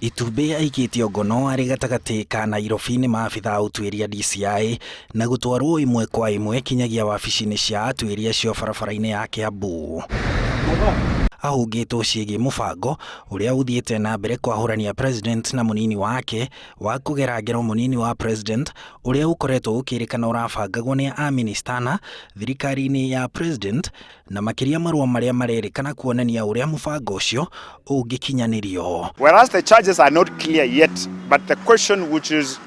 Itumbĩ aikĩtio ngono arĩ gatagatĩ ka Nairobi nĩ maabitha a ũtuĩria DCI na gũtwarwo ĩmwe kwa ĩmwe kinyagia wabici-inĩ cia atuĩria acio barabara-inĩ ya Kiambu. Ahũngĩtwo ciĩgiĩ mũbango ũrĩa ũthiĩte na mbere kwahũrania president na mũnini wake wa kũgera ngero mũnini wa president ũrĩa ũkoretwo ũkĩrĩkana ũrabangagwo nĩ amĩnĩstana thirikari-inĩ ya president na makĩria marũa marĩa marerĩkana kuonania ũrĩa mũbango ũcio ũngĩkinyanĩrio. Whereas the charges are not clear yet, but the question which is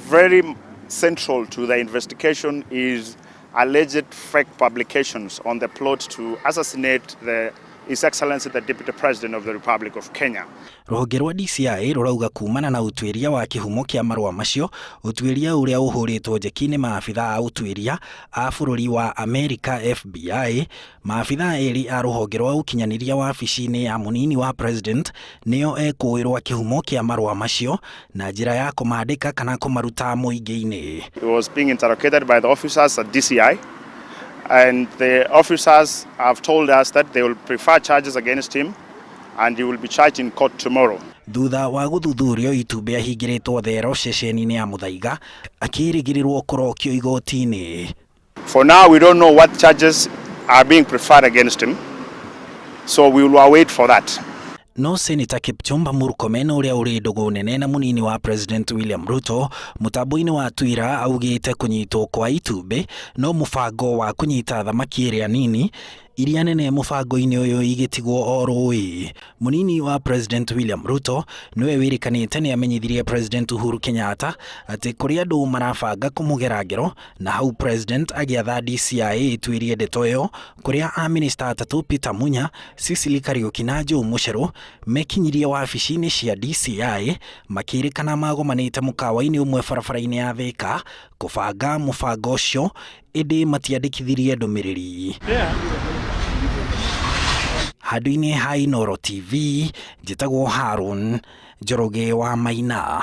very central to the investigation is alleged fake publications on the plot to assassinate the His Excellency the Deputy President of the Republic of Kenya. Rũhonge rwa DCI rũrauga kumana na ũtuĩria wa kĩhumo kĩa marũa macio, ũtuĩria ũrĩa ũhũrĩtwo njeki nĩ maabitha a ũtuĩria a bũrũri wa Amerika FBI, maabitha erĩ a rũhonge rwa ũkinyanĩria wabici-inĩ ya mũnini wa president nĩo ekũĩrwo kĩhumo kĩa marũa macio na njĩra ya kũmandĩka kana kũmaruta mũingĩ-inĩ. He was being interrogated by the officers at DCI, and the officers have told us that they will prefer charges against him and he will be charged in court tomorrow. Thutha wa gũthuthurio itumbĩ ahingĩrĩtwo thero ceceni-inĩ ya Muthaiga akĩrĩgĩrĩrwo kũrokio igoti-inĩ. For now, we don't know what charges are being preferred against him, so we will await for that. No Senator Kipchumba Murkomen ũrĩa ũrĩ ndũgũ nene na mũnini wa President William Ruto mũtambo-inĩ wa Twitter augĩte kũnyitwo kwa itumbĩ no mũbango wa kũnyita thamaki ĩrĩa nini iria nene mũbango-inĩ ũyũ igĩtigwo o rũĩ. Mũnini wa President William Ruto nĩwe wĩrĩkanĩte nĩ amenyithirie President Uhuru Kenyatta atĩ kũrĩ andũ marabanga kũmũgera ngero na hau President agĩatha DCI ĩtuĩrie ndeto ĩyo kũrĩa amĩnĩsta atatũ Peter Munya, Sicily Kariũki na Joe Mucheru mekinyirie wabici-inĩ cia DCI makĩrĩkana magomanĩte mũkawa-inĩ ũmwe barabara-inĩ ya Thika kũbanga mũbango ũcio ĩndĩ matiandĩkithirie ndũmĩrĩri. Handũ-inĩ ha Inooro TV njĩtagwo Harun Njoroge wa Maina.